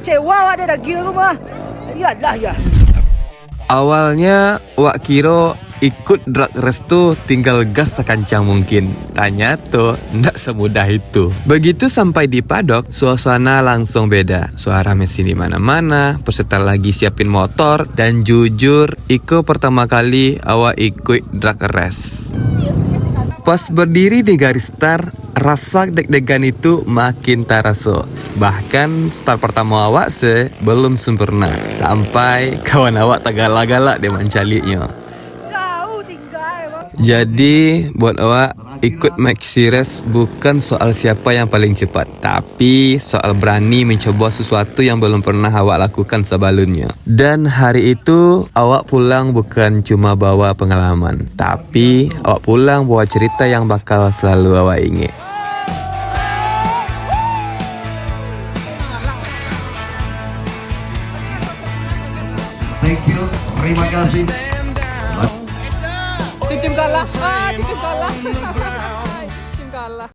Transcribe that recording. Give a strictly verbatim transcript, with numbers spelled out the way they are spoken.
Sewa awak dek daging tu mah. Iyalah ya. Awalnya, wak kiro ikut drag race tu tinggal gas sakancang mungkin. Tanyato, ndak semudah itu. Begitu sampai di padok, suasana langsung beda. Suara mesin di mana-mana, peserta lagi siapin motor, dan jujur, iko pertama kali awak ikut drag race. Pas berdiri di garis start, rasa deg-degan itu makin taraso. Bahkan start pertama awak se belum sempurna, sampai kawan awak tagala-gala dek mancaliaknyo. Jadi, buat awak, ikut Maxi Race bukan soal siapa yang paling cepat, tapi soal berani mencoba sesuatu yang belum pernah awak lakukan sebelumnya. Dan hari itu, awak pulang bukan cuma bawa pengalaman, tapi awak pulang bawa cerita yang bakal selalu awak ingat. Thank you. Terima kasih. Tim kalah. Ah, tim kalah. Tim kalah.